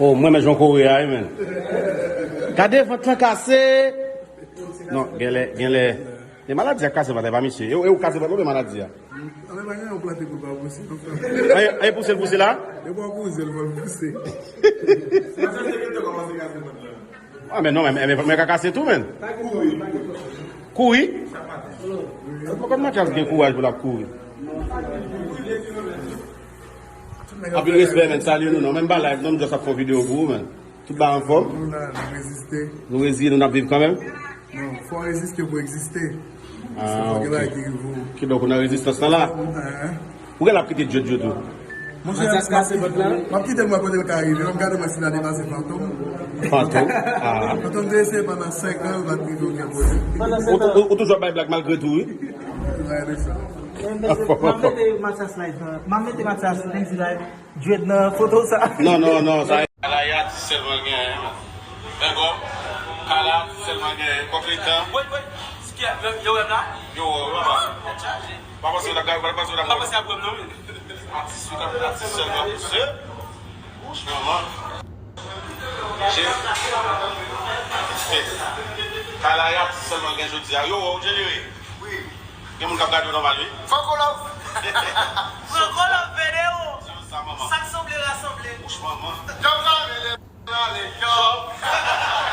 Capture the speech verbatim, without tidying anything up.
Oh, mwen men jan kore a, wi, men. Gade vant lan kase. Non, genlè, genlè. E maladi a kase vant la, pa misye. E, e ou kase vant la, men maladi a. Anlè pa gen yon plante pou l pa pouse, non, frè. Ay, ay, pouse l, pouse la? Depi w pouse l, fò l pouse. Ah, men non, men, men, men ka kase tou, men. Kouri? Kouri? Se poko Matyas gen kouraj pou l ap kouri. Anpil respè, men. Salye nou, non. Menm pa live, non, m just ap fè yon videyo pou ou, men. Tout bagay anfòm? Nou la, n ap reziste. Nou reziye, nou n ap viv kanmenm? Non, fò w reziste pou w egziste. Ah, ok. Kidonk, ou nan rezistans lan la? Ou gen l ap kite Djodjo tou? Monchè, m ap kite l, mwen kote l ka rive. Lè m gade mwen si l a depase Fantom. Fantom? Ah. Fantom te eseye pandan senk an, l pa t rive okenn kote. Ou, ou, ou toujou ap bay blag malgre tou, wi. Gade sa. M ap mete Matyas live nan. M ap mete Matyas Lundi live. Dread nan foto sa. Non, non, non, sa. Kala e atis sèlman l genyen, men. Bègòm, Kala atis sèlman l genyen. Kòk letan. Wi, wi. Yo wè m la? Yo wè w la. Pa panse w t ap gade, pa panse w t ap gade. Pa panse ap wè m non, men. Atis, atis sèlman pou se. Franchman. Kala e atis sèlman l gen jodi a. Yo wè w, Jerry. Wi. Gen moun k ap gade w nòmal, wi. Franco Love. Franco Love, Vedeo. Sa, manman. Sa k sanble, rasanble. Wouch, manman. Djòb sa, Vedeo. Ale, djòb.